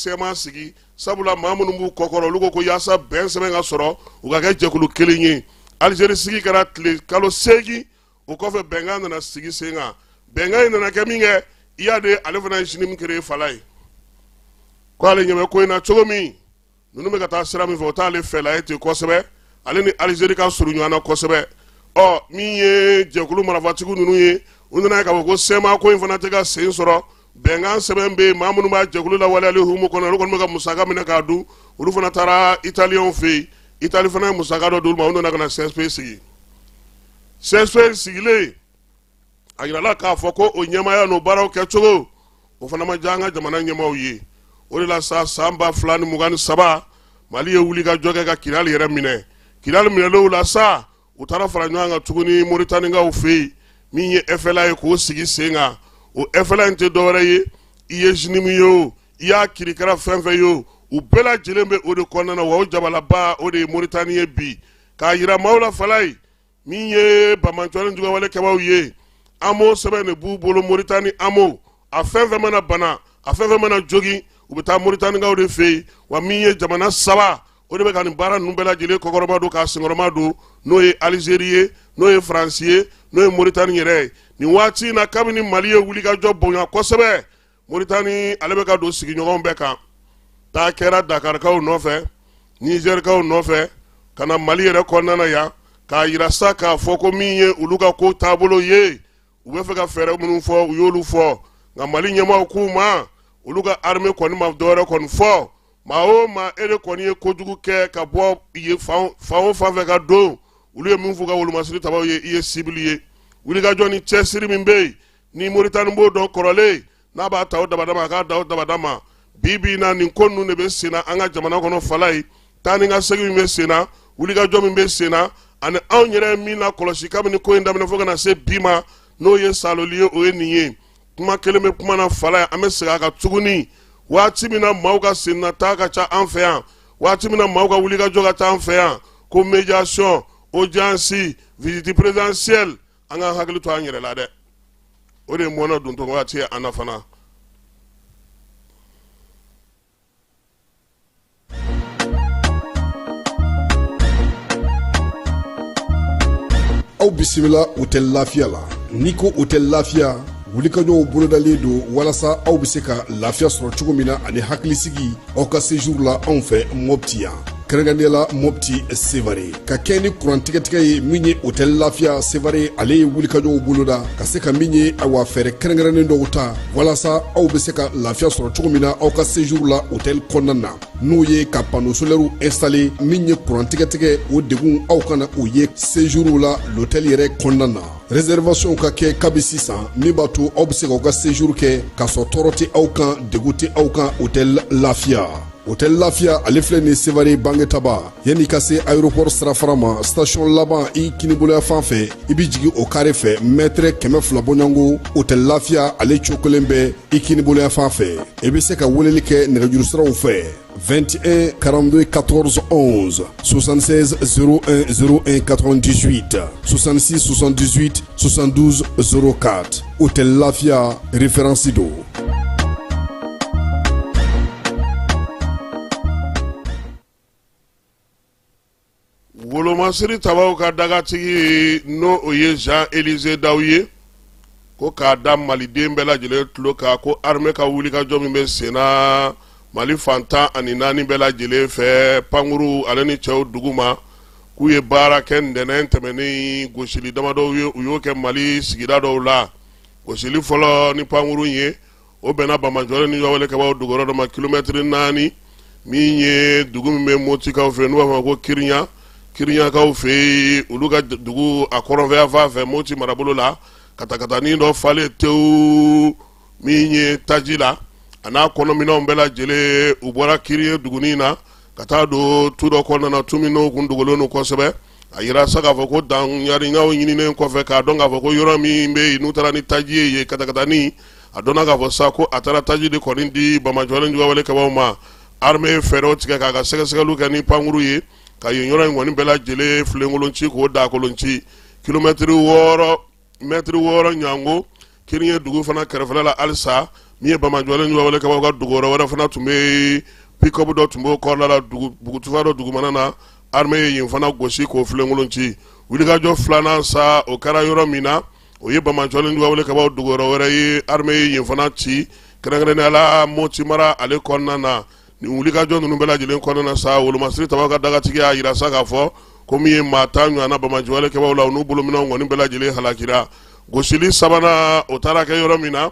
CMA sigi, sabula maa minnu b'u kɔkɔrɔ, olu ko ko yaasa bɛn sɛbɛn ka sɔrɔ, u ka kɛ jɛkulu kelen ye. Alizeri sigi kɛra tile kalo 8, o kɔfɛ bɛnkan nana sigi sen kan. Bɛnkan in nana kɛ min kɛ, Iyad ale fana ye JNIM créer fala ye, ko ale ɲɛ bɛ ko in na cogo min, ninnu bɛ ka taa sira min fɛ, o t'ale fɛla ye ten kosɛbɛ. Ale ni Alizeri ka surun ɲɔgɔn na kosɛbɛ. Ɔ min ye jɛkulu marafatigiw ninnu ye, u nana ye k'a fɔ ko CMA ko in fana tɛ ka sen sɔrɔ. Bɛnkan sɛbɛn bɛ yen, maa minnu b'a jɛkulu lawaleyali hukumu kɔnɔ, olu kɔni bɛ ka musaka minɛ k'a dun. Olu fana taara italiyɛnw fɛ yen, Itali fana ye musaka dɔ d'olu ma, u nana ka na CSP sigi. CSP sigilen, a yirala k'a fɔ ko o ɲɛmaaya n'o baaraw kɛcogo, o fana ma diya an ka jamana ɲɛmaaw ye. O de la sa, san 2023, Mali ye wulikajɔ kɛ ka Kidali yɛrɛ minɛ. Kidali minɛlenw la sa, u taara fara ɲɔgɔn kan tuguni Moritanikaw fɛ yen, min ye FLA ye, k'o sigi sen kan. O FLA in tɛ dɔwɛrɛ ye, i ye JNIM ye o, i y'a kirikara fɛn fɛn ye o, u bɛɛ lajɛlen bɛ o de kɔnɔna na. Wa o jabalaba, o de ye Moritani ye bi. K'a yira maaw la fala ye, min ye banbaanciwale juguyawale kɛbaaw ye, AMO sɛbɛn de b'u bolo Moritani. AMO a fɛn fɛn mana bana, a fɛn fɛn mana jogin, u bɛ taa Moritanikaw de fɛ yen. Wa min ye jamana saba, o de bɛ ka nin baara ninnu bɛɛ lajɛlen kɔkɔrɔma don k'a senkɔrɔma don, n'o ye Alizeri ye, n'o ye Faransi ye, n'o ye Moritani yɛrɛ ye. Nin waati in na, kabini Mali ye wulikajɔ bonya kosɛbɛ, Moritani ale bɛ ka don sigiɲɔgɔnw bɛɛ kan. Taa kɛra Dakarikaw nɔfɛ, Nizɛrikaw nɔfɛ, ka na Mali yɛrɛ kɔnɔna na yan, k'a yira sa k'a fɔ ko min ye olu ka ko taabolo ye, u bɛ fɛ ka fɛɛrɛ minnu fɔ, u y'olu fɔ. Nka Mali ɲɛmaaw k'u ma, olu ka armée kɔni ma dɔwɛrɛ kɔni fɔ. Maa o maa, e de kɔni ye kojugu kɛ ka bɔ fan o fan fɛ ka don, olu ye min f'u ka wolomasiri tabaw ye, i ye cible ye. Wulikajɔ ni cɛsiri min bɛ yen ni Moritani b'o dɔn kɔrɔlen, n'a b'a ta o dabada ma, a k'a da o dabada ma. Bi bi in na, nin ko ninnu de bɛ sen na an ka jamana kɔnɔ fala ye. Taa ni ka segin min bɛ sen na, wulikajɔ min bɛ sen na, ani anw yɛrɛ min na kɔlɔsi kabini ko in daminɛ fo ka na se bi ma, n'o ye saloli ye, o ye nin ye. Kuma kelen bɛ kuma na fala ye, an bɛ segin a kan tuguni. Waati min na maaw ka sennataa ka ca an fɛ yan, waati min na maaw ka wulikajɔ ka ca an fɛ yan, ko médiation, audience, visite présidentielle, an ka hakili to an yɛrɛ la dɛ. O de ye mɔnɛ dontɔ waati ye an na fana. Aw bisimila Hôtel Lafiya la. N'i ko Hôtel Lafiya, wulikajɔw bolodalen don walasa aw bɛ se ka lafiya sɔrɔ cogo min na ani hakilisigi aw ka séjour la anw fɛ Mopti yan, kɛrɛnkɛrɛnnenya la Mopti Sevare. Ka kɛ ni kuran tigɛtigɛ ye, min ye Hôtel Lafiya Sevare, ale ye wulikajɔw boloda ka se ka min ye, awa, fɛɛrɛ kɛrɛnkɛrɛnnen dɔw ta walasa aw bɛ se ka lafiya sɔrɔ cogo min na aw ka séjour la hôtel kɔnɔna na, n'o ye ka panneau solaire installer. Min ye kuran tigɛtigɛ, o degun aw kana o ye séjour la l'hôtel yɛrɛ kɔnɔna na. Réservation ka kɛ kabi sisan, min b'a to aw bɛ se k'aw ka séjour kɛ k'a sɔrɔ tɔɔrɔ tɛ aw kan, degun tɛ aw kan. Hôtel Lafiya, Hôtel Lafiya, ale filɛ nin Sevare Bangetaba, yanni ka se aéroport sirafara ma, station laban i kiniboloya fan fɛ, i bɛ jigin o carré fɛ, mètre 200 bɔɲɔgɔnko, Hôtel Lafiya ale cokolen bɛ i kiniboloya fan fɛ. I bɛ se ka weleli kɛ nɛgɛjuru siraw fɛ: 21 42 14 11, 76 01 01 98, 66 78 72 04. Hôtel Lafiya, référence don. Wolomasiri tabaw ka dagatigi, n'o o ye Jean Élisée Daw ye, ko k'a da maliden bɛɛ lajɛlen tulo kan ko armée ka wulikajɔ min bɛ senna Mali fan 14 bɛɛ lajɛlen fɛ, pankuru ale ni cɛw duguma, k'u ye baara kɛ ntɛnɛn tɛmɛnen, gosili damadɔw ye, u y'o kɛ Mali sigida dɔw la. Gosili fɔlɔ ni pankuru ye, o bɛnna banbaanciwale ni wale kɛbaaw duguyɔrɔ dɔ ma, kilomɛtiri 4, min ye dugu min bɛ Motikaw fɛ, n'u b'a fɔ ko Kirinya, Kiriɲakaw fɛ yen, olu ka dugu a kɔrɔnfɛ fan fɛ, Moti marabolo la. Katakatanin dɔ falen tewu min ye taji la, a n'a kɔnɔminɛnw bɛɛ lajɛlen, u bɔra Kiriɲɛ dugunin na ka taa don tu dɔ kɔnɔna na, tu min n'o kun dogolen don kosɛbɛ. A yira sa k'a fɔ ko dankariɲaw ɲininen kɔfɛ, k'a dɔn k'a fɔ ko yɔrɔ min bɛ yen n'u taara ni taji ye yen, katakatanin, a dɔnna k'a fɔ sa ko a taara taji de kɔni di banbaanciwale juguwale kɛbaaw ma. Armée ye fɛɛrɛw tigɛ k'a ka sɛgɛsɛgɛliw kɛ ni pankuru ye, ka yen yɔrɔ in kɔni bɛɛ lajɛlen filenkolon ci, k'o dakolon ci. Kilomɛtiri 6, mɛtiri 6 ɲango, Kiriɲɛ dugu fana kɛrɛfɛla la halisa, Min ye banbaanciwale juguya kɛbaaw ka dogoyɔrɔ wɛrɛ fana tun bɛ yen, pick-up dɔ tun b'o kɔrɔla la bugutufa dɔ dugumana na, armée ye yen fana gosi k'o filenkolon ci. Wulikajɔ filanan sa, o kɛra yɔrɔ min na, o ye banbaanciwale juguya kɛbaaw dogoyɔrɔ wɛrɛ ye, armée ye yen fana ci, kɛrɛnkɛrɛnnenya la Moti mara ale kɔnɔna na. Nin wulikajɔ ninnu bɛɛ lajɛlen kɔnɔna na sa, wolomasiri tabaw ka dagatigi y'a jira sa k'a fɔ ko min ye maa 10 ɲɔgɔnna banbaanciwale kɛbaaw la, u n'u bolominɛnw kɔni bɛɛ lajɛlen halakira. Gosili sabanan, o taara kɛ yɔrɔ min na,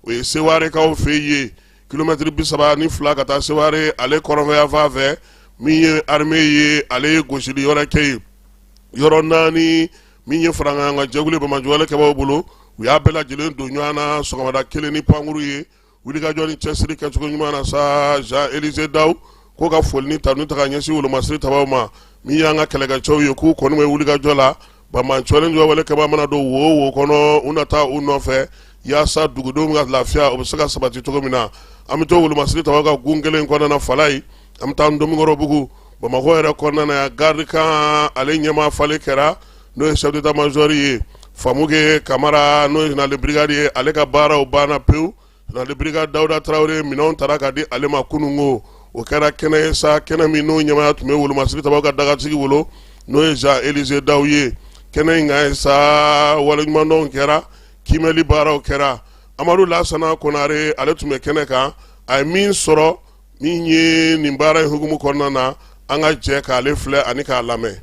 o ye Sewarekaw fɛ yen, kilomɛtiri 32 ka taa Seware ale kɔrɔnfɛyanfan fɛ. Min ye armée ye, ale ye gosili wɛrɛ kɛ yen yɔrɔ naani. Min ye farankan jɛkulu banbaanciwale kɛbaaw bolo, u y'a bɛɛ lajɛlen don ɲɔgɔn na sɔgɔmada kelen ni pankuru ye. Wulikajɔ ni cɛsiri kɛcogo ɲuman na sa, Jean Élisée Dao ko ka foli ni tanu ta ka ɲɛsin wolomasiri tabaw ma, min y'an ka kɛlɛkɛcɛw ye, k'u kɔni bɛ wulikajɔ la. Banbaanciwale juguya kɛbaa mana don wo o wo kɔnɔ, u na taa u nɔfɛ yaasa dugudenw ka lafiya o bɛ se ka sabati cogo min na. An bɛ to wolomasiri tabaw ka gun kelen kɔnɔna na, Falayi, an bɛ taa Ntomikɔrɔbugu, Bamakɔ yɛrɛ kɔnɔna na yan. Garde camp ale ɲɛmaa falen kɛra, n'o ye chef d'état major ye Famuke Kamara, n'o ye général de brigade ye, ale ka baaraw banna pewu. Général de brigade Dawuda Tarawele, minɛnw tara ka di ale ma kununko. O kɛra kɛnɛ ye sa, kɛnɛ min n'o ɲɛmaaya tun bɛ wolomasiri tabaw ka dagatigi bolo, n'o ye Jean Élisée Dao ye. Kɛnɛ in kan ye sa, waleɲumandɔnw kɛra, kiimɛli baaraw kɛra. Amadu Lasana Konare, ale tun bɛ kɛnɛ kan. A ye min sɔrɔ min ye nin baara in hukumu kɔnɔna na, an ka jɛ k'ale filɛ ani k'a lamɛn.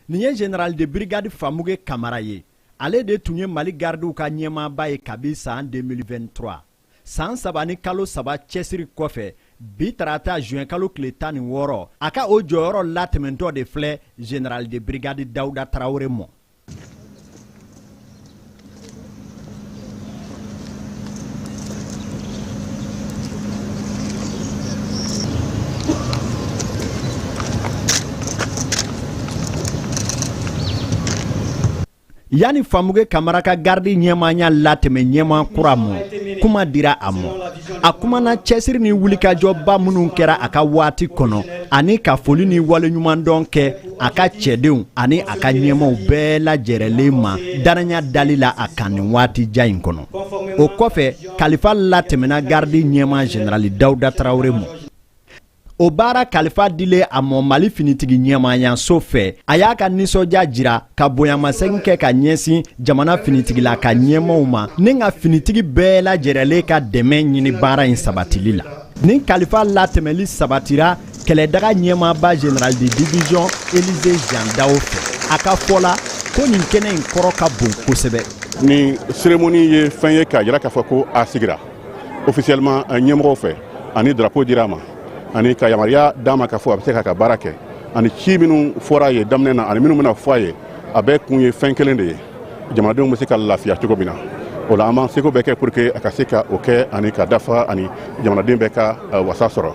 Nin ye général de brigade Famuke Kamara ye. Ale de tun ye Mali gardiw ka ɲɛmaaba ye kabi san 2023. San 3 ni kalo 3 cɛsiri kɔfɛ, bi tarata juin kalo tile 16, a ka o jɔyɔrɔ latɛmɛntɔ de filɛ général de brigade Dawuda Tarawele mɔ. Yanni Famuke Kamara ka garidi ɲɛmaaya latɛmɛ ɲɛmaa kura ma, kuma dira a ma. A kumana cɛsiri ni wulikajɔba minnu kɛra a ka waati kɔnɔ, ani ka foli ni waleɲumandɔn kɛ a ka cɛdenw ani a ka ɲɛmaaw bɛɛ lajɛrɛlen ma dannaya dali la a kan nin waati jan in kɔnɔ. O kɔfɛ, kalifa latɛmɛna garidi ɲɛmaa général Dawuda Tarawele ma. O baara kalifa dilen a mɔ Mali finitigi ɲɛmaayaso fɛ, a y'a ka nisɔndiya jira ka bonyamasegin kɛ ka ɲɛsin jamana finitigila ka ɲɛmaaw ma, ni ka finitigi bɛɛ lajɛrɛlen ka dɛmɛ ɲini baara in sabatili la. Nin kalifa latɛmɛli sabatira kɛlɛdaga ɲɛmaaba général de division Élisée Jean Dao fɛ. A ka fɔ la ko nin kɛnɛ in kɔrɔ ka bon kosɛbɛ. Nin cérémonie ye fɛn ye k'a jira k'a fɔ ko a sigira officiellement ɲɛmɔgɔw fɛ, ani drapeau dira a ma, ani ka yamaruya d'a ma k'a fɔ a bɛ se k'a ka baara kɛ, ani ci minnu fɔra a ye daminɛ na ani minnu bɛna fɔ a ye, a bɛɛ kun ye fɛn kelen de ye: jamanadenw bɛ se ka lafiya cogo min na. O la, an b'an seko bɛɛ kɛ pour que a ka se ka o kɛ ani ka dafa, ani jamanaden bɛɛ ka wasa sɔrɔ.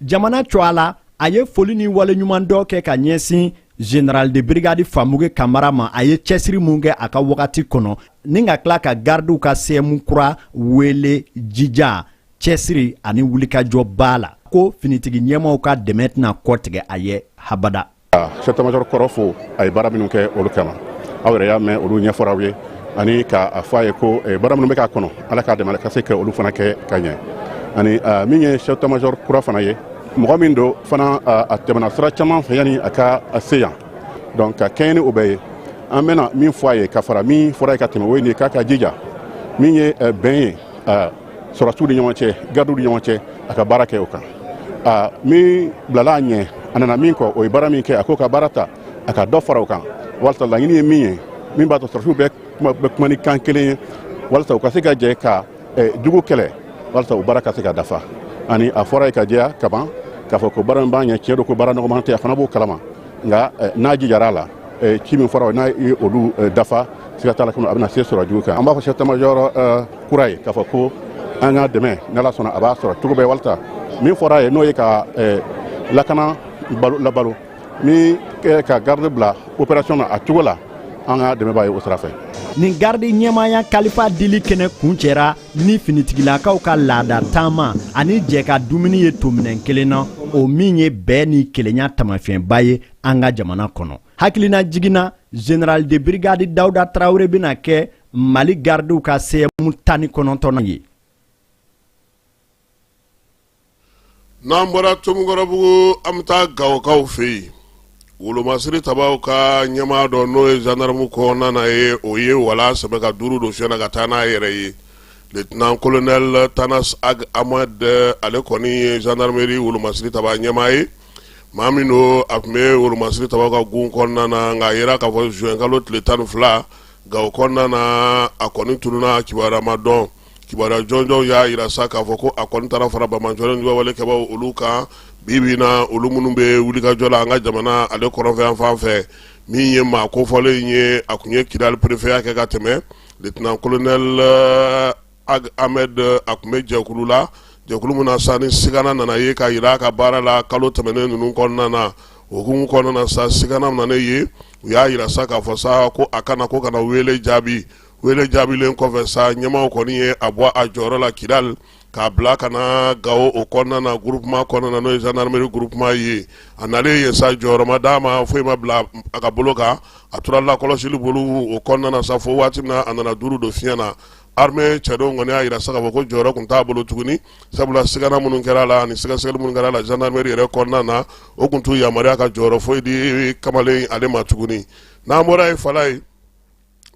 Jamana cogoya la, a ye foli ni waleɲumandɔn kɛ ka ɲɛsin général de brigade Famuke Kamara ma, a ye cɛsiri mun kɛ a ka wagati kɔnɔ, ni ka tila ka gardiw ka CM kura wele jija, cɛsiri ani wulikajɔ b'a la, ko finitigi ɲɛmaaw ka dɛmɛ tɛna kɔtigɛ a ye habada. Chef d'état-major kɔrɔ fo a ye baara minnu kɛ olu kama, aw yɛrɛ y'a mɛn, olu ɲɛfɔra aw ye, ani k'a fɔ a ye ko baara minnu bɛ k'a kɔnɔ, Ala k'a dɛmɛ ka se ka olu fana kɛ ka ɲɛ. Ani min ye chef d'état-major kura fana ye, mɔgɔ min don fana, a tɛmɛna sira caman fɛ yanni a ka se yan. Donc ka kɛɲɛ ni o bɛɛ ye, an bɛna min fɔ a ye ka fara min fɔra ye ka tɛmɛ, o ye nin ye: k'a ka jija min ye bɛn ye sɔrɔdasiw ni ɲɔgɔn cɛ, gardiw ni ɲɔgɔn cɛ, a ka baara kɛ o kan. Min bilala a ɲɛ, a nana min kɔ, o ye baara min kɛ, a k'o ka baara ta, a ka dɔ fara o kan, walasa laɲini ye min ye, min b'a to sɔrɔdasiw bɛ kuma ni kan kelen ye, walasa u ka se ka jɛ ka jugu kɛlɛ, walasa o baara ka se ka dafa. Ani a fɔra ye ka jɛya ka ban k'a fɔ ko baara min b'a ɲɛ, tiɲɛ don ko baara nɔgɔman tɛ, a fana b'o kalama, nka n'a jijara a la, ci min fɔra, n'a ye olu dafa, siga t'a la a bɛna se sɔrɔ jugu kan. An b'a fɔ chef d'état-major kura ye k'a fɔ ko an ka dɛmɛ, n'Ala sɔnna, a b'a sɔrɔ cogo bɛɛ, walasa min fɔra a ye, n'o ye ka lakana balo labalo ni ka garde bila opération na a cogo la, an ka dɛmɛ b'a ye o sira fɛ. Nin garidi ɲɛmaaya kalifa dili kɛnɛ kuncɛra ni finitigilakaw ka laada taama ani jɛ ka dumuni ye tominɛn kelen na, o min ye bɛn ni kelenya taamasiyɛnba ye an ka jamana kɔnɔ. Hakilina jiginna. Général de brigade Dawuda Tarawele bɛna kɛ Mali gardiw ka CM 19nan ye. N'an bɔra Tomikɔrɔbugu, an bɛ taa Gawokaw fɛ yen. Wolomasiri tabaw ka ɲɛmaa dɔ, n'o ye gendarme kɔnɔna na ye, o ye wala sɛbɛ ka duuru don fiɲɛ na ka taa n'a yɛrɛ ye. Lieutenant colonel Tanas Ag Ahmed, ale kɔni ye gendarmerie wolomasiri taba ɲɛmaa ye. Maa min don, a tun bɛ wolomasiri tabaw ka gun kɔnɔna na, nka a yera k'a fɔ juin kalo tile 12 Gawo kɔnɔna na, a kɔni tununna, kibaruya ma dɔn. Kibaruya jɔnjɔnw y'a jira sa k'a fɔ ko a kɔni taara fara banbaanciwale juguyawale kɛbaaw olu kan bi bi in na, olu minnu bɛ wulikajɔ la an ka jamana ale kɔrɔnfɛ fan fɛ. Min ye maa kofɔlen in ye, a tun ye Kidali préfet kɛ ka tɛmɛ. Lieutenant colonel Ag Ahmed, a tun bɛ jɛkulu la, jɛkulu min na sa ni sigana nana ye ka jira a ka baara la kalo tɛmɛnen ninnu kɔnɔna na. O hukumu kɔnɔna na sa, sigana nana ye, u y'a jira sa k'a fɔ sa ko a kana ko kana wele jaabi. Wele jaabilen kɔfɛ sa, ɲɛmaaw kɔni ye a bɔ a jɔyɔrɔ la Kidali k'a bila ka na Gawo o kɔnɔna na, groupement kɔnɔna na, n'o ye gendarmerie groupement ye. A nalen yen sa, jɔyɔrɔ ma d'a ma, foyi ma bila a ka bolo kan, a tora lakɔlɔsili bolo o kɔnɔna na sa fo waati min na a nana duuru don fiɲɛ na. Armée cɛdenw kɔni y'a jira sa k'a fɔ ko jɔyɔrɔ tun t'a bolo tuguni, sabula sigana minnu kɛra a la ani sɛgɛsɛgɛli minnu kɛra a la gendarmerie yɛrɛ kɔnɔna na, o tun t'u yamaruya ka jɔyɔrɔ foyi di kamalen ale ma tuguni. N'an bɔra yen, fala ye,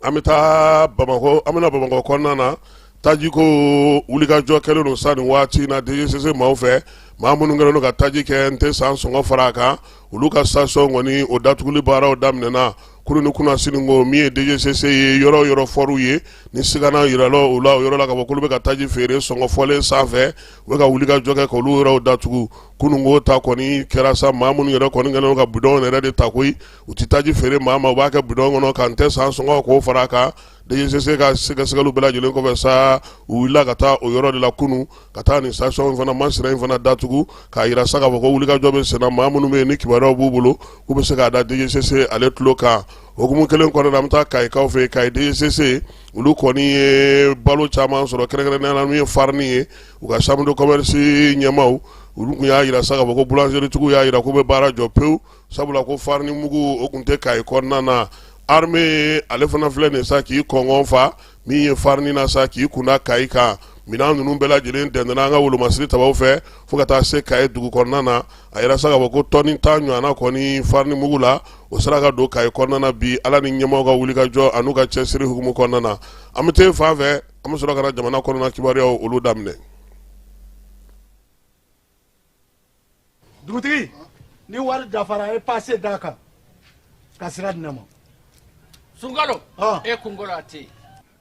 an bɛ taa Bamakɔ, an bɛna Bamakɔ kɔnɔna na. Tajiko wulikajɔ kɛlen don sa nin waati na DGCC maaw fɛ. Maa minnu kɛlen don ka taji kɛ n tɛ san sɔngɔ fara a kan, olu ka station kɔni o datuguli baaraw daminɛna kunun ni kunasini ko. Min ye DGCC ye, yɔrɔ yɔrɔ fɔr'u ye ni sigana yirala u la o yɔrɔ la k'a fɔ k'olu bɛ ka taji feere sɔngɔ fɔlen sanfɛ, u bɛ ka wulikajɔ kɛ k'olu yɔrɔw datugu. Kununko ta kɔni kɛra sa, maa minnu yɛrɛ kɔni kɛlen don ka bidɔn yɛrɛ de ta koyi, u tɛ taji feere maa ma, u b'a kɛ bidɔn kɔnɔ ka n tɛ san sɔngɔ k'o fara a kan. DGCC ka sɛgɛsɛgɛliw bɛɛ lajɛlen kɔfɛ sa, u wulila ka taa o yɔrɔ de la kunun ka taa nin station fana masina in fana datugu, k'a jira sa k'a fɔ ko wulikajɔ bɛ senna. Maa minnu bɛ yen ni kibaruyaw b'u bolo k'u bɛ se k'a da DGCC ale tulo kan. Hukumu kelen kɔnɔna na, an bɛ taa Kayikaw fɛ yen. Kayi DGCC, olu kɔni ye balo caman sɔrɔ, kɛrɛnkɛrɛnnenya la min ye farini ye. U ka chambre de commerce ɲɛmaaw, olu tun y'a jira sa k'a fɔ ko boulangerie tigiw y'a jira k'u bɛ baara jɔ pewu, sabula ko farini mugu o tun tɛ Kayi kɔnɔna na. Armée ale fana filɛ nin sa k'i kɔngɔn fa min ye farini na sa k'i kunda Kayi kan. Minɛn ninnu bɛɛ lajɛlen dɛndɛnna an ka wolomasiri tabaw fɛ fo ka taa se Kayi dugu kɔnɔna na. A yira sa k'a fɔ ko tɔni 10 ɲɔgɔnna kɔni farini mugu la, o sera ka don Kayi kɔnɔna na bi, Ala ni ɲɛmaaw ka wulikajɔ an'u ka cɛsiri hukumu kɔnɔna na. An bɛ taa fan fɛ, an bɛ sɔrɔ ka na jamana kɔnɔna kibaruyaw olu daminɛ. Dugutigi, ni wari dafara, e pase d'a kan ka sira di ne ma. Sunkalo, e kunkolo a tɛ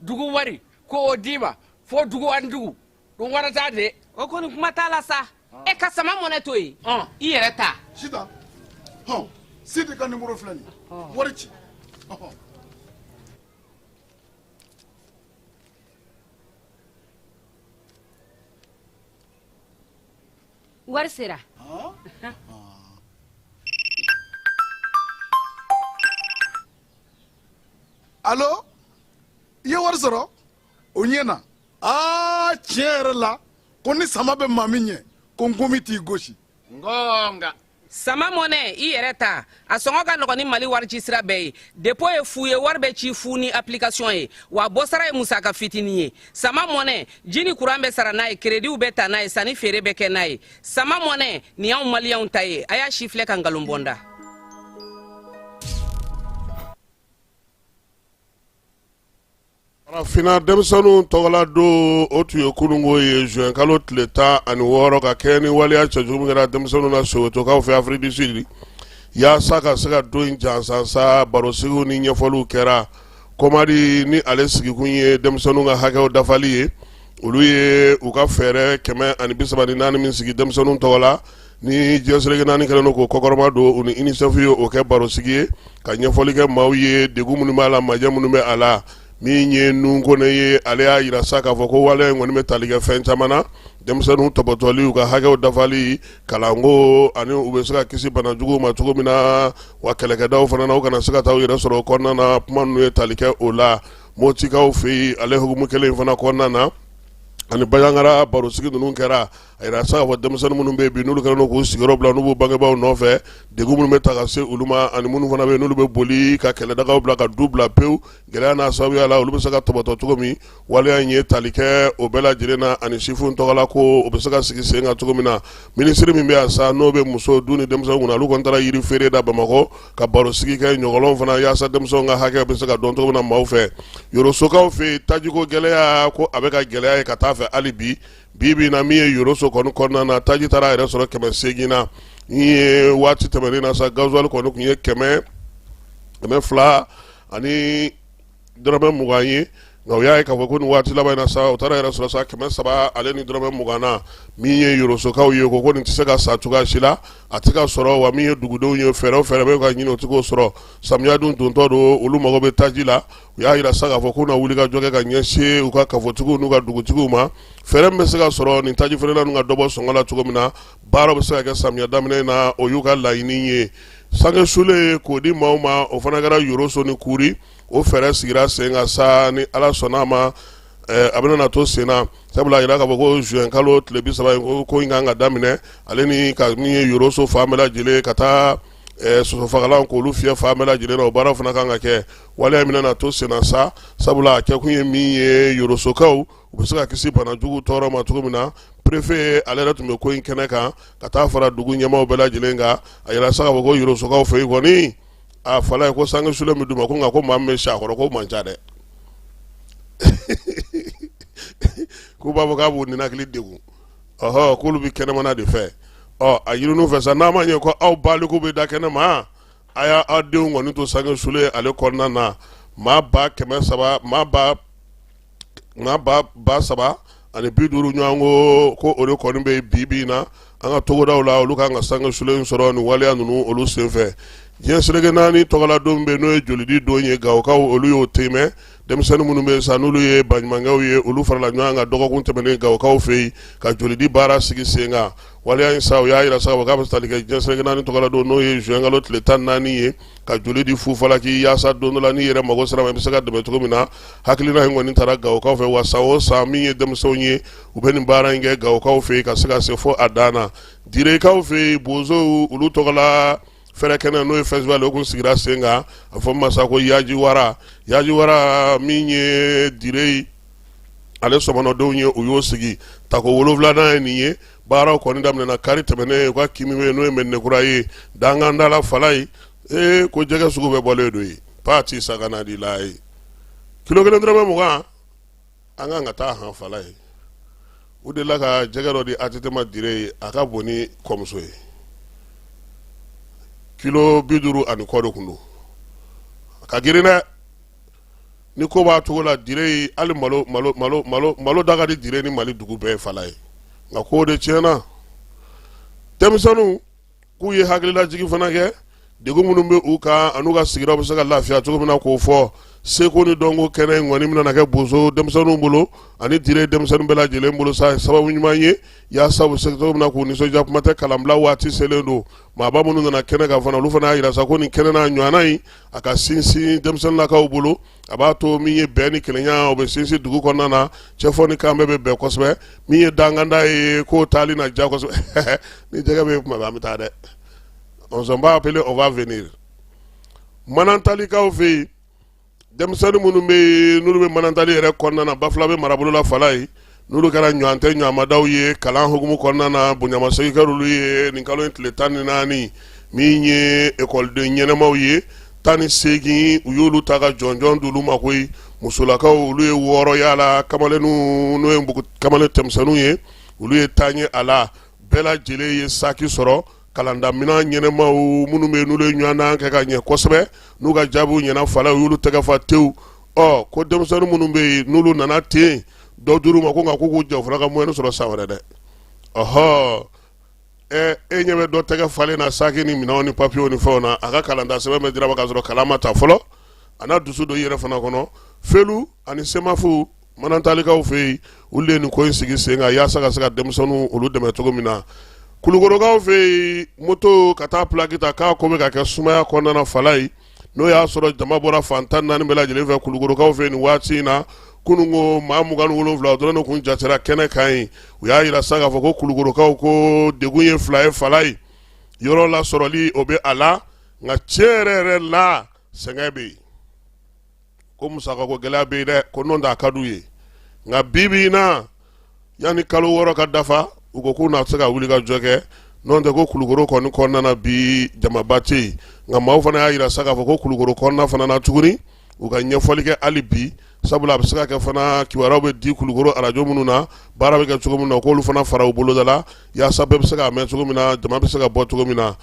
dugu wari ko o d'i ma fo dugu ani dugu dun warata de. O kɔni kuma t'a la sa, e ka sama mɔnɛ to yen, i yɛrɛ ta. Sitan, hɔn, Sidi ka nimoro filɛ nin ye, wari ci. Wari sera. Alo, i ye wari sɔrɔ, o ɲɛna. Aa, tiɲɛ yɛrɛ la, ko ni sama bɛ maa min ɲɛ, ko nkomi t'i gosi. Ngonga. Sama mɔnɛ, i yɛrɛ ta, a sɔngɔ ka nɔgɔn ni Mali wari ci sira bɛɛ ye. Dépôt ye fu ye, wari bɛ ci fu ni application ye, wa bɔsara ye musaka fitinin ye. Sama mɔnɛ, ji ni kuran bɛ sara n'a ye, créditw bɛ ta n'a ye, sanni feere bɛ kɛ n'a ye. Sama mɔnɛ nin y'anw maliyɛnw ta ye. A y'a si filɛ ka nkalon bɔ n da. Farafinna denmisɛnninw tɔgɔla don, o tun ye kununko ye, juin kalo tile 16, ka kɛɲɛ ni waleya cɛjugu min kɛra denmisɛnninw na Sowetokaw fɛ Afrique du Sud. Yaasa ka se ka don in jansansa, barosigiw ni ɲɛfɔliw kɛra. Komadi ni ale sigikun ye denmisɛnninw ka hakɛw dafali ye, olu ye u ka fɛɛrɛ 134 min sigi denmisɛnninw tɔgɔ la ni diɲɛ seleke naani kɛlen don k'o kɔkɔrɔma don, u ni UNICEF ye o kɛ barosigi ye ka ɲɛfɔli kɛ maaw ye degun minnu b'a la, majɛ minnu bɛ a la. Min ye Nun Kone ye, ale y'a jira sa k'a fɔ ko waleya in kɔni bɛ tali kɛ fɛn caman na: denmisɛnninw tɔpɔtɔli, u ka hakɛw dafali, kalanko, ani u bɛ se ka kisi bana juguw ma cogo min na, wa kɛlɛkɛdaw fana na, u kana se ka taa u yɛrɛ sɔrɔ o kɔnɔna na. Kuma ninnu ye tali kɛ o la. Motikaw fɛ yen, ale hukumu kelen in fana kɔnɔna na, Ani Bandiagara barosigi ninnu kɛra, a yira sa k'a fɔ denmisɛnnin minnu bɛ yen bi, n'olu kɛlen don k'u sigiyɔrɔ bila, n'u b'u bangebaaw nɔfɛ, degun minnu bɛ ta ka se olu ma, ani minnu fana bɛ yen n'olu bɛ boli ka kɛlɛdagaw bila ka du bila pewu gɛlɛya n'a sababuya la, olu bɛ se ka tɔbɔtɔ cogo min. Waleya in ye tali kɛ o bɛɛ lajɛlen na, ani sifinw tɔgɔla ko o bɛ se ka sigi sen kan cogo min na. Minisiri min bɛ yan sa, n'o bɛ muso, du ni denmisɛnw kunna, olu kɔni taara yiri feere da Bamakɔ ka barosigi kɛ ɲɔgɔlɔn fana, yaasa denmisɛnw ka hakɛ bɛ se ka dɔn cogo min na maaw fɛ. Yorosokaw fɛ yen, tajiko gɛlɛya ko a bɛ ka gɛlɛya ye ka taa fɛ hali bi. Bi bi na, min ye Yoroso kɔni kɔnɔna na, taji taara a yɛrɛ sɔrɔ 800 na. Ni ye waati tɛmɛnen na sa, gasoil kɔni tun ye 220 ye, nka u y'a ye k'a fɔ ko nin waati laban in na sa, o taara yɛrɛ sɔrɔ sa 300 ale ni dɔrɔmɛ 20 na. Min ye Yorosokaw ye, ko nin tɛ se ka sa cogoya si la, a tɛ ka sɔrɔ wa. Min ye dugudenw ye, fɛɛrɛ o fɛɛrɛ bɛ ka ɲini, o tɛ k'o sɔrɔ. Samiya dun dontɔ don, olu mago bɛ taji la. U y'a jira sa k'a fɔ k'u na wuli ka jɔ kɛ ka ɲɛsin u ka kafotigiw n'u ka dugutigiw ma, fɛɛrɛ min bɛ se ka sɔrɔ nin taji feerela ninnu ka dɔ bɔ sɔngɔ la cogo min na, baara bɛ se ka kɛ samiya daminɛ in na, o y'u ka laɲini ye. Sange sulen k'o di maaw ma, o fana kɛra Yoroso ni Kuri. O fɛɛrɛ sigira sen kan sa, ni Ala sɔnna a ma, a bɛna na to sen na, sabula a jira k'a fɔ ko juin kalo tile 30 in, ko in kan ka daminɛ, ale ni ka min ye Yoroso fan bɛɛ lajɛlen, ka taa sosofagalan k'olu fiyɛ fan bɛɛ lajɛlen na, o baara fana kan ka kɛ. Waleya bɛna na to sen na sa, sabula a kɛkun ye min ye, Yorosokaw u bɛ se ka kisi bana jugu tɔɔrɔ ma cogo min na. Préfet ale yɛrɛ tun bɛ ko in kɛnɛ kan ka taa fara dugu ɲɛmaaw bɛɛ lajɛlen kan. A yira sa k'a fɔ ko Yorosokaw fɛ yen kɔni, a fala ye ko sange sulen bɛ d'u ma ko, nka ko maa min bɛ si a kɔrɔ, k'o man ca dɛ. K'u b'a fɔ k'a b'u ninakili degun. Ɔhɔ, k'olu bɛ kɛnɛmana de fɛ. Ɔ, a ɲin'u fɛ sa, n'a ma ɲɛ ko aw baliku bɛ da kɛnɛ ma, a y'a aw denw kɔni to sange sulen ale kɔnɔna na. Maa 300,000, maa 350 ɲɔgɔn ko o de kɔni bɛ bi bi in na an ka togodaw la, olu kan ka sange sulen sɔrɔ nin waleya ninnu olu senfɛ. Diɲɛ seleke naani tɔgɔla don bɛ, n'o ye jolidi don ye, Gawokaw olu y'o tɛmɛ. Denmisɛnnin minnu bɛ sa, n'olu ye baɲumankɛw ye, olu farala ɲɔgɔn kan dɔgɔkun tɛmɛnen Gawokaw fɛ yen ka jolidi baara sigi sen kan. Waleya in sa, u y'a jira sa k'a bɛ tali kɛ diɲɛ seleke naani tɔgɔla don, n'o ye juin kalo tile 14 ye, ka joli di fufalaki, yaasa don dɔ la n'i yɛrɛ mago sera ma, i bɛ se ka dɛmɛ cogo min na. Hakilina in kɔni taara Gawokaw fɛ wa, san o san, min ye denmisɛnw ye, u bɛ nin baara in kɛ Gawokaw fɛ yen ka se ka se fo a dan na. Direkaw fɛ yen, bozow olu tɔgɔla fɛrɛ kɛnɛ, n'o ye festival, o kun sigira sen kan, a fɔ masa ko Yajiwara. Yajiwara min ye Dire ale sɔmɔnɔdenw ye, u y'o sigi tako 7nan ye nin ye. Baaraw kɔni daminɛna kari tɛmɛnen u ka kin min bɛ yen, n'o ye Mɛdinɛkura ye, danganda la fala ye. Ee, ko jɛgɛ sugu bɛɛ bɔlen don yen, pati sagana di la ye, kilo 1 dɔrɔmɛ 20. An kan ka taa han fala ye. U delila ka jɛgɛ dɔ di ATT ma Dire ye, a ka bon ni kɔmuso ye, kilo 50 ani kɔ de kun don. A ka girin dɛ. Ni ko b'a cogo la Dire ye, hali malo malo malo malo malo da ka di Dire ni Mali dugu bɛɛ ye fala ye. Nka ko de tiɲɛna, denmisɛnninw k'u ye hakililajigin fana kɛ, degun minnu bɛ u kan an'u ka sigidaw bɛ se ka lafiya cogo min na, k'o fɔ. Seko ni dɔnko kɛnɛ in kɔni bɛna kɛ bozo denmisɛnninw bolo ani Dire denmisɛnnin bɛɛ lajɛlen bolo sa, sababu ɲuman ye yaasa u bɛ se cogo min na k'u nisɔndiya. Kuma tɛ, kalanbila waati selen don. Maaba minnu nana kɛnɛ kan fana, olu fana y'a jira sa ko nin kɛnɛ n'a ɲɔgɔnna in, a ka sinsin denmisɛnninlakaw bolo, a b'a to min ye bɛn ni kelenya, o bɛ sinsin dugu kɔnɔna na, cɛfɔ ni kan bɛɛ bɛ bɛn kosɛbɛ. Min ye danganda ye, k'o taali na diya kosɛbɛ. Ni jɛgɛ bɛ kuma bɛɛ, an bɛ taa dɛ. On va appeler, on va venir. Manantalikaw fɛ yen, denmisɛnnin minnu bɛ yen, n'olu bɛ Manantali yɛrɛ kɔnɔna na, Bafulabe marabolo la fala ye, n'olu kɛra ɲɔgɔn tɛ ɲɔgɔnmadaw ye kalan hukumu kɔnɔna na, bonyamasegin kɛra olu ye nin kalo in tile 14. Min ye ekɔliden ɲɛnɛmaw ye 18, u y'olu ta ka jɔnjɔn d'olu ma koyi. Musolakaw, olu ye 6 y'a la, kamalenninw, n'o ye kamalen cɛmisɛnninw ye, olu ye 10 ye a la. Bɛɛ lajɛlen ye saki sɔrɔ, kalandaminɛn ɲɛnɛmaw. Minnu bɛ yen, n'olu ye ɲɔgɔndan kɛ ka ɲɛ kosɛbɛ, n'u ka jaabiw ɲɛna fala, u y'olu tɛgɛ fa tewu. Ɔ, ko denmisɛnnin minnu bɛ yen, n'olu nana ten, dɔ dir'u ma ko, nka k'u k'u jɔ fana ka moyenne sɔrɔ san wɛrɛ dɛ. Ɔhɔ, ɛ, e ɲɛ bɛ dɔ tɛgɛ falen na saki ni minɛnw ni papiyew ni fɛnw na, a ka kalanda sɛbɛn bɛ dira ma k'a sɔrɔ kalan ma ta fɔlɔ. A n'a dusu don i yɛrɛ fana kɔnɔ. FELU ani SEMAFU, Manantalikaw fɛ yen, olu de ye nin ko in sigi sen kan yaasa ka se ka denmisɛnninw olu dɛmɛ cogo min na. Kulukorokaw fɛ yen, moto ka taa pilaki ta, k'a ko bɛ ka kɛ sumaya kɔnɔna na fala ye, n'o y'a sɔrɔ jama bɔra fan 14 bɛɛ lajɛlen fɛ Kulukorokaw fɛ nin waati in na. Kununko maa 27 o dɔrɔn de kun jatera kɛnɛ kan yen. U y'a jira sa k'a fɔ ko kulukorokaw ko degun ye fila ye falaye yɔrɔ lasɔrɔli o bɛ a la, nka tiɲɛ yɛrɛ yɛrɛ la sɛgɛn bɛ yen, ko musakako gɛlɛya bɛ yen dɛ, ko n'o tɛ a ka d'u ye. Nka bi bi in na, yanni kalo 6 ka dafa, u ko k'u na se ka wuli ka jɔ kɛ, n'o tɛ ko kulukoro kɔni kɔnɔna na bi jamaba tɛ yen. Nka maaw fana y'a jira sa k'a fɔ ko kulukoro kɔnɔna fana na tuguni, u ka ɲɛfɔli kɛ hali bi, sabula a bɛ se ka kɛ fana kibaruyaw bɛ di kulukoro arajo minnu na, baara bɛ kɛ cogo min na, k'olu fana fara u boloda la yaasa bɛɛ bɛ se k'a mɛn cogo min na, jama bɛ se ka bɔ cogo min na.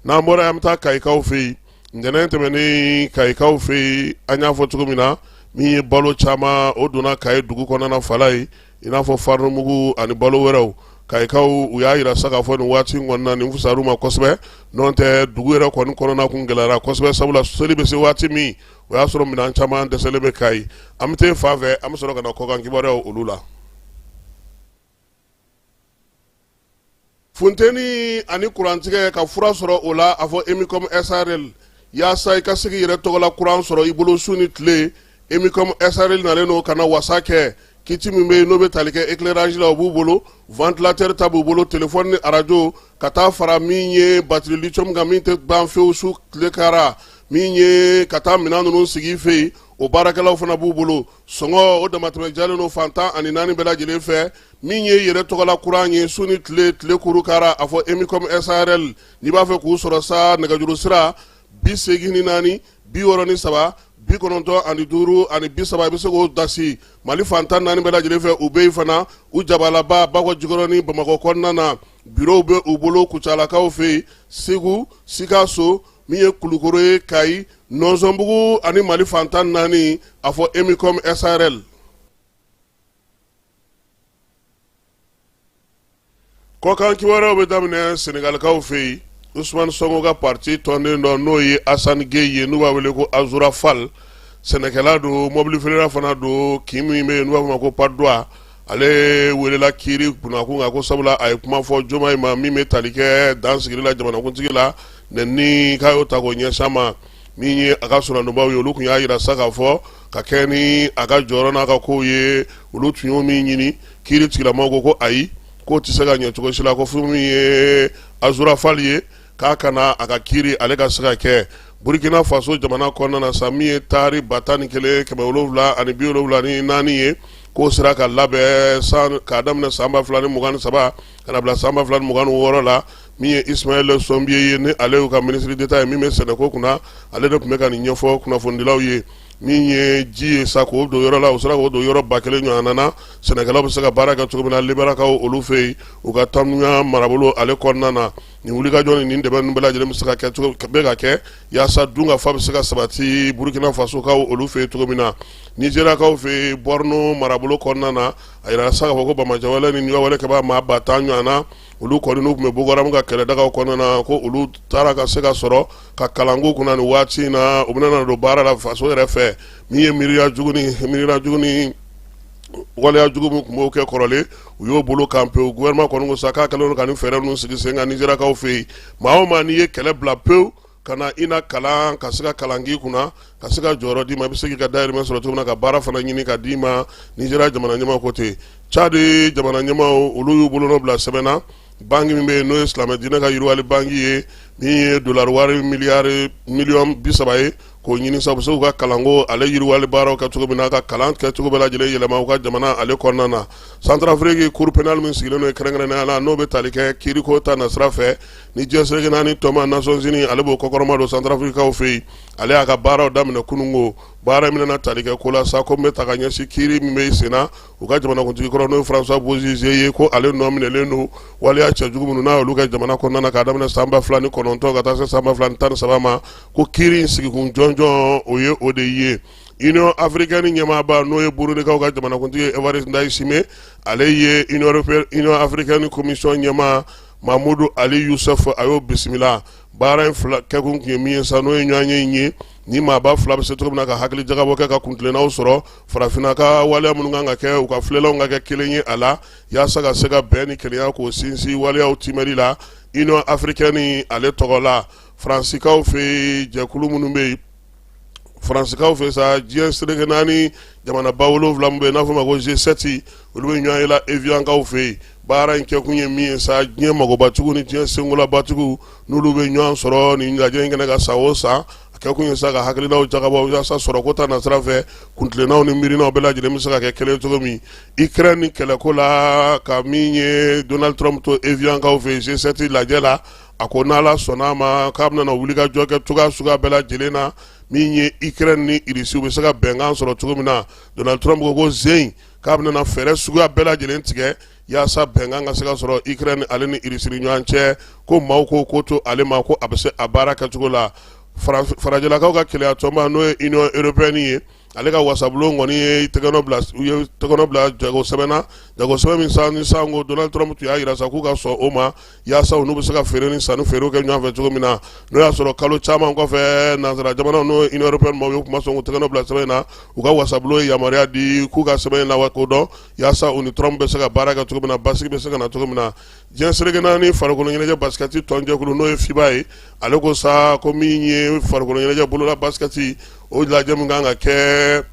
N'an bɔra yen, an bɛ taa kayikaw fɛ yen. Ntɛnɛn tɛmɛnen kayikaw fɛ yen, an y'a fɔ cogo min na, min ye balo caman o donna kayi dugu kɔnɔna falaye, i n'a fɔ farinmugu ani balo wɛrɛw. Kayikaw u y'a jira sa k'a fɔ nin waati in kɔnɔna nin fisar'u ma kosɛbɛ, n'o tɛ dugu yɛrɛ kɔni kɔnɔna kun gɛlɛyara kosɛbɛ, sabula seli bɛ se waati min, o y'a sɔrɔ minɛn caman dɛsɛlen bɛ kayi. An bɛ taa fan fɛ, an bɛ sɔrɔ ka na kɔkan kibaruyaw olu la. Funteni ani kurantigɛ ka fura sɔrɔ o la, a fɔ Emicom SARL, yaasa i ka se k'i yɛrɛ tɔgɔla kuran sɔrɔ i bolo su ni tile. Emicom SARL nalen don ka na wasa kɛ. Kit min bɛ yen n'o bɛ tali kɛ éclairage la, o b'u bolo, ventilateur ta b'u bolo, téléphone ni arajo, ka taa fara min ye batterie lithium kan min tɛ ban fewu su tile kara, min ye ka taa minɛn ninnu sigi i fɛ yen, o baarakɛlaw fana b'u bolo. Sɔngɔ o damatɛmɛ jalen don fan 14 bɛɛ lajɛlen fɛ. Min ye yɛrɛ tɔgɔla kuran ye su ni tile, tile kuru kara, a fɔ Emicom SARL. N'i b'a fɛ k'u sɔrɔ sa, nɛgɛjuru sira 84 63 95 30, i bɛ se k'o dasi Mali fan 14 bɛɛ lajɛlen fɛ. U bɛ yen fana, u jabalaba Bakɔ Jikɔrɔni Bamakɔ kɔnɔna na, bureau bɛ u bolo Kucalakaw fɛ yen, Segu, Sikaso, min ye Kulukoro ye, Kayi, Nɔnsɔnbugu ani Mali fan 14, a fɔ Emicom SARL. Kɔkan kibaruyaw bɛ daminɛ Senegalikaw fɛ yen. Usumani Sɔnko ka parti tɔnden dɔ, n'o ye Asani Geyi ye, n'u b'a wele ko Azura Fall, sɛnɛkɛla don, mɔbili feerela fana don, kin min bɛ yen n'u b'a fɔ ma ko Patte d'Oie, ale welela kiiri kunnakun kan ko sabula a ye kuma fɔ Jomayi ma min bɛ tali kɛ dan sigili la jamanakuntigi la, nɛni k'a y'o ta k'o ɲɛsin a ma. Min ye a ka soronadonbaw ye, olu tun y'a jira sa k'a fɔ ka kɛ ni a ka jɔyɔrɔ n'a ka kow ye, olu tun y'o min ɲini, kiiri tigilamɔgɔw ko ko ayi, k'o tɛ se ka ɲɛ cogo si la, ko fo min ye Azura Fall ye k'a ka na a ka kiiri ale ka se ka kɛ. Burkina Faso jamana kɔnɔna na sa, min ye taari 11,774 ye, k'o sera ka labɛn san k'a daminɛ san 2023 ka na bila san 2026 la. Min ye Ismaël Sombié ye, ni ale y'u ka ministre d'État ye min bɛ sɛnɛko kunna, ale de tun bɛ ka nin ɲɛfɔ kunnafonidilaw ye. Min ye ji ye sa k'o don yɔrɔ la, u sera k'o don yɔrɔ 1000 ɲɔgɔnna na, sɛnɛkɛlaw bɛ se ka baara kɛ cogo min na Lebarakaw olu fɛ yen, u ka Tamuya marabolo ale kɔnɔna na. Nin wulikajɔ ni nin dɛmɛ ninnu bɛɛ lajɛlen bɛ se ka kɛ cogo bɛ ka kɛ yaasa dunkafa bɛ se ka sabati Burukina Fasokaw olu fɛ yen cogo min na. Nizeriyakaw fɛ yen, Borno marabolo kɔnɔna na, a yirala sa k'a fɔ ko banbaanciwale ni wale kɛbaa maa 10,000 ɲɔgɔn na, olu kɔni n'u tun bɛ Boko Haram ka kɛlɛdagaw kɔnɔna na, ko olu taara ka se ka sɔrɔ ka kalan k'u kunna nin waati in na, u bɛna na don baara la faso yɛrɛ fɛ. Min ye miiriya jugu ni waleya jugu min tun b'o kɛ kɔrɔlen, u y'o bolo kan pewu. Gouvernement kɔni ko sa k'a kɛlen don ka nin fɛɛrɛ ninnu sigi sen kan Nizeriyakaw fɛ yen. Maa o maa n'i ye kɛlɛ bila pewu ka na i na kalan, ka se ka kalan k'i kunna, ka se ka jɔyɔrɔ d'i ma, i bɛ se k'i ka dahirimɛ sɔrɔ cogo min na, ka baara fana ɲini ka d'i ma. Nizeriya jamana ɲɛmaaw ko ten. Tchad jamana ɲɛmaaw, olu y'u bolonɔ bila sɛbɛn na, banki min bɛ yen n'o ye silamɛ diinɛ ka yiriwali banki ye, min ye dolari wari miliyari miliyɔn 30 ye, k'o ɲini sa u bɛ se k'u ka kalanko ale yiriwali baaraw kɛ cogo min na, ka kalan kɛcogo bɛɛ lajɛlen yɛlɛma u ka jamana ale kɔnɔna na. Centrafrique cour pénale min sigilen don kɛrɛnkɛrɛnnenya la, n'o bɛ tali kɛ kiiriko ta nasira fɛ ni diɲɛ seleke naani tɔnba Nations Unies ale b'o kɔkɔrɔma don Centrafriquekaw fɛ yen, ale y'a ka baaraw daminɛ kununko. Baara min bɛna tali kɛ ko la sa, ko min bɛ ta ka ɲɛsin kiiri min bɛ sen na u ka jamanakuntigi kɔrɔ, n'o ye François Bozizé ye, ko ale nɔ minɛlen don waleya cɛjugu minnu n'a y'olu kɛ jamana kɔnɔna na k'a daminɛ san 2009 ka taa se san 2013 ma, ko kiiri in sigikun jɔnjɔn o ye o de ye. Union africaine ɲɛmaaba, n'o ye Burundikaw ka jamanakuntigi Evariste Ndayishimiye, ale ye Union africaine commission ɲɛmaa Mamudu Ali Yusuf, a y'o bisimila. Baara in fila kɛkun tun ye min ye sa, n'o ye ɲɔgɔnye in ye ni maaba fila bɛ se cogo min na ka hakili jagabɔ kɛ ka kuntilennaw sɔrɔ farafinna ka waleya minnu kan ka kɛ, u ka filɛlanw ka kɛ kelen ye a la, yaasa ka se ka bɛn ni kelenya k'o sinsin waleyaw timɛli la Union africaine ale tɔgɔ la. Faransikaw fɛ yen, jɛkulu minnu bɛ yen, Faransikaw fɛ sa, diɲɛ seleke naani jamanaba 7 min bɛ yen n'a fɔ ma ko G7, olu bɛ ɲɔgɔn ye la Eviankaw fɛ yen. Baara in kɛkun ye min ye sa, diɲɛ magobatigiw ni diɲɛ senkolabatigiw, n'olu bɛ ɲɔgɔn sɔrɔ nin lajɛ in kɛnɛ kan san o san, a kɛkun ye sa ka hakilinaw jagabɔ walasa sɔrɔko ta nasira fɛ, kuntilennaw ni miirinaw bɛɛ lajɛlen bɛ se ka kɛ kelen cogo min. Ukraine ni kɛlɛko la, ka min ye Donald Trump to Eviankaw fɛ yen G7 lajɛ la, a ko n'Ala sɔnna a ma, k'a bɛna wulikajɔ kɛ cogoya suguya bɛɛ lajɛlen na, min ye Ukraine ni Russie bɛ se ka bɛnkan sɔrɔ cogo min na. Donald Trump ko zen k'a bɛna fɛɛrɛ suguya bɛɛ lajɛlen tigɛ yaasa bɛnkan ka se ka sɔrɔ Ukraine ale ni Russie ni ɲɔgɔn cɛ. Ko maaw ko to ale ma ko a bɛ se a baara kɛcogo la. Farajɛlakaw ka kelenya tɔnba, n'o ye Union européenne ye, ale ka wasabulon kɔni ye tɛgɛnɔ bila, u ye tɛgɛnɔ bila jago sɛbɛn na, jago sɛbɛn min san ni sanko Donald Trump tun y'a jira sa k'u ka sɔn o ma, yaasa u n'u bɛ se ka feere ni sanni feerew kɛ ɲɔgɔn fɛ cogo min na. N'o y'a sɔrɔ kalo caman kɔfɛ, nansara jamanaw, n'o ye Union européenne maaw ye, u tun ma sɔn k'u tɛgɛnɔ bila sɛbɛn in na. U ka wasabulon ye yamaruya di k'u ka sɛbɛn in lakodɔn, yaasa u ni Trump bɛ se ka baara kɛ cogo min na, basigi bɛ se ka na cogo min na. Diɲɛ seleke naani farikolo ɲɛnajɛ basikɛti tɔnjɛkulu, n'o ye FIBA ye, ale ko sa ko min ye farikolo ɲɛnajɛ bolola basikɛti, o lajɛ min kan ka kɛ,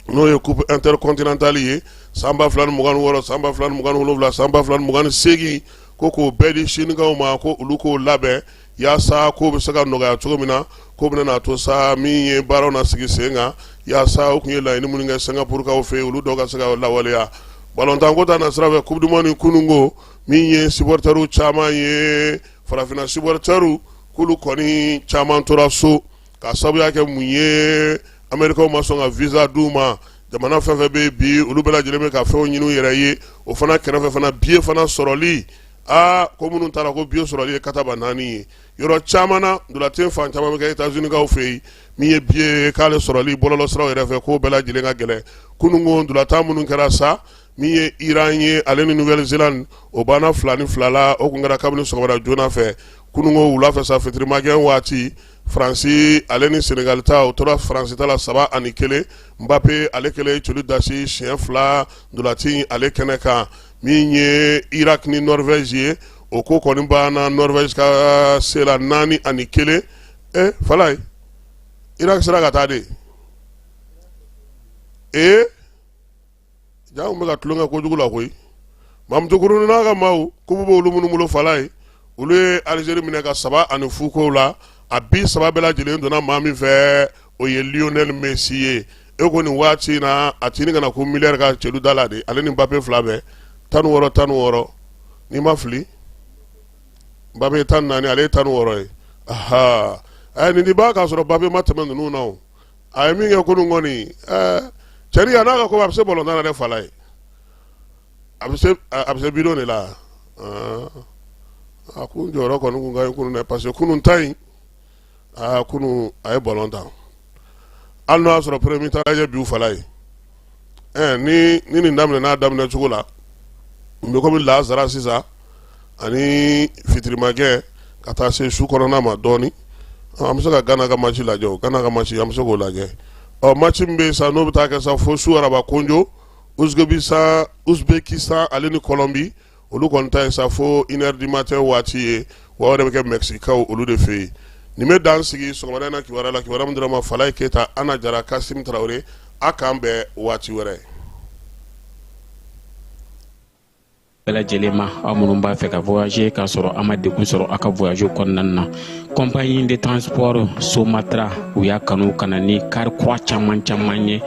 n'o ye Coupe intercontinentale ye, san 2026, san 2027, san 2028, ko k'o bɛɛ di Sinikaw ma, ko olu k'o labɛn yaasa ko bɛ se ka nɔgɔya cogo min na, ko bɛna n'a to sa min ye baaraw na sigi sen kan, yaasa u tun ye laɲini minnu kɛ Singapurukaw fɛ yen, olu dɔw ka se ka lawaleya. Balontanko ta nasira fɛ, Coupe du monde kununko, min ye supporteriw caman ye, farafinna supporteriw, k'olu kɔni caman tora so ka sababuya kɛ mun ye? Amerikaw ma sɔn ka visa d'u ma. Jamana fɛn fɛn bɛ bi, olu bɛɛ lajɛlen bɛ ka fɛnw ɲini u yɛrɛ ye. O fana kɛrɛfɛ fana, billet fana sɔrɔli, aa, ko minnu taara, ko billet sɔrɔli ye kataba naani ye yɔrɔ caman na. Ntolatan fan caman bɛ kɛ États-Unis fɛ yen, min ye billet ye, k'ale sɔrɔli bɔlɔlɔsiraw yɛrɛ fɛ, k'o bɛɛ lajɛlen ka gɛlɛn. Kununko ntolatan minnu kɛra sa, min ye Iran ye, ale ni Nouvelle-Zélande, o banna 2-2 la. O tun kɛra kabini sɔgɔmada joona fɛ. Kununko wula fɛ sa, fitirimakɛ waati, Faransi ale ni Senegal ta, o tora Faransi ta la 3-1. Mbappé ale kɛlen celu dasi siɲɛ fila ntolatan ale kɛnɛ kan. Min ye Irak ni Norvège ye, o ko kɔni banna Norvège ka se la 4-1. E Falaye, Irak sera ka taa de. Ee, ja bɛ ka tulonkɛ kojugu la koyi. Mamutu Kuruni n'a ka maaw, coupe b'olu minnu bolo, Falaye, olu ye Algérie minɛ ka 3-0 kow la. A bi saba bɛɛ lajɛlen donna maa min fɛ, o ye Lionel Messi ye. E ko nin waati in na, a tini kana ko miliyari ka celu da la de. Ale ni Mbappé fila bɛɛ 16 16, n'i ma fili. Mbappé ye 14, ale ye 16 ye. Aha, ɛ, nin di ba k'a sɔrɔ Mbappé ma tɛmɛ ninnu na. O a ye min kɛ kunun kɔni, ɛɛ, cɛni a n'a ka ko, a bɛ se balontan na dɛ. Falaye, a bɛ se bidon de la. A kun jɔyɔrɔ kɔni kun ka ɲi kunun dɛ, parce que kunun ta in, aa, kunun a ye balon tan, hali n'o y'a sɔrɔ premier mi-temps lajɛ bi. Falaye, ɛ, ni nin daminɛ n'a daminɛ cogo la, n bɛ komi lazara sisan ani fitirimakɛ ka taa se su kɔnɔna ma dɔɔni, an bɛ se ka Gana ka match lajɛ. O Gana ka match, an bɛ se k'o lajɛ. Ɔ, match min bɛ yen sa, n'o bɛ taa kɛ sa fo su araba konjo, Uzbekistan, Uzbekistan ale ni Colombie, olu kɔni ta ye sa fo 1h du matin waati ye, wa o yɛrɛ bɛ kɛ Mɛkisikaw olu de fɛ yen. Nin bɛ dan sigi sɔgɔmada in na kibaruya la, kibaruya min dira ma Falaye Keyita, Ana Jara, Kasim Tarawele. A k'an bɛn waati wɛrɛ. Bɛɛ lajɛlen ma, aw minnu b'a fɛ ka voyager k'a sɔrɔ a ma degun sɔrɔ aw ka voyage kɔnɔna na, compagnie de transport Somatra, u y'a kanu ka na ni kari kura caman caman ye,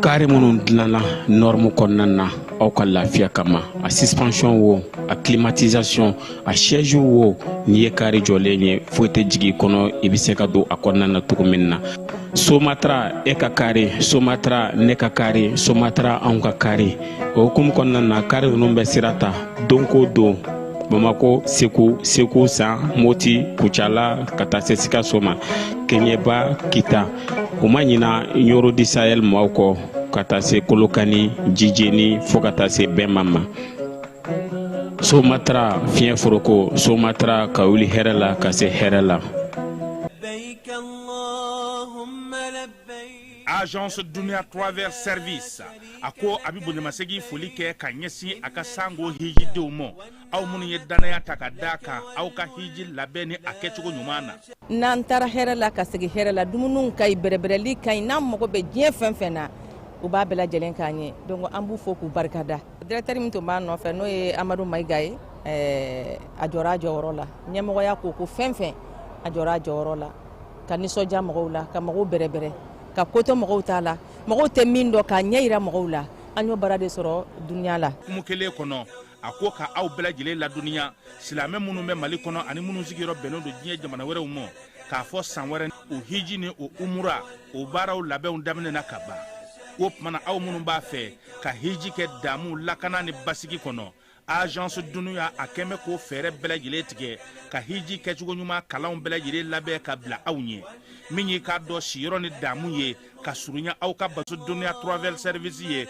kari minnu dilanna norme kɔnɔna na aw ka lafiya kama. A suspension wo, a climatisation, a siège wo, n'i ye kari jɔlen ye, foyi tɛ jigin i kɔnɔ, i bɛ se ka don a kɔnɔna na cogo min na. Somatra, e ka kari Somatra, ne ka kari Somatra, anw ka kari. O hukumu kɔnɔna na, kari ninnu bɛ sira ta don ko don Bamako, Segu, Segu San, Moti, Kucala, ka taa se Sikaso ma, Keɲeba, Kita. U ma ɲina Ɲoro du Sahel maaw kɔ, ka taa se Kolokani, Jijeni, fo ka taa se Bɛnma ma. Somatra, fiɲɛ foroko Somatra, ka wuli hɛrɛ la ka se hɛrɛ la. Agence Dunia Travel Service a ko a bɛ bonyamasegin foli kɛ ka ɲɛsin a ka sango hijidenw ma, aw minnu ye dannaya ta ka da kan aw ka hiji labɛn ni a kɛcogo ɲuman na. N'an taara hɛrɛ la ka segin hɛrɛ la, dumuniw ka ɲi, bɛrɛbɛrɛli ka ɲi, n'an mago bɛ diɲɛ fɛn fɛn na, u b'a bɛɛ lajɛlen k'an ye. Donc an b'u fo k'u barikada. Directeur min tun b'a nɔfɛ, n'o ye Amadu Mayiga ye, a jɔra a jɔyɔrɔ la. Ɲɛmɔgɔya ko fɛn fɛn, a jɔra a jɔyɔrɔ la ka nisɔndiya mɔgɔw la, ka mɔgɔw bɛrɛbɛrɛ, ka kotɔ mɔgɔw t'a la, mɔgɔw tɛ min dɔn k'a ɲɛ yira mɔgɔw la. An y'o baara de sɔrɔ dunuya la. Kumu kelen kɔnɔ, a ko ka aw bɛɛ lajɛlen ladɔnniya, silamɛ minnu bɛ Mali kɔnɔ ani minnu sigiyɔrɔ bɛnnen don diɲɛ jamana wɛrɛw ma, k'a fɔ san wɛrɛ o hiji ni o umura o baaraw labɛnw daminɛna ka ban. O tuma na, aw minnu b'a fɛ ka hiji kɛ damu, lakana ni basigi kɔnɔ, Agence Dunuya a kɛn bɛ k'o fɛɛrɛ bɛɛ lajɛlen tigɛ ka hiji kɛcogo ɲuman kalanw bɛɛ lajɛlen labɛn ka bila aw ɲɛ. Min y'i k'a dɔn siyɔrɔ ni damu ye ka surunya aw ka baso Dunuya Travel Service ye.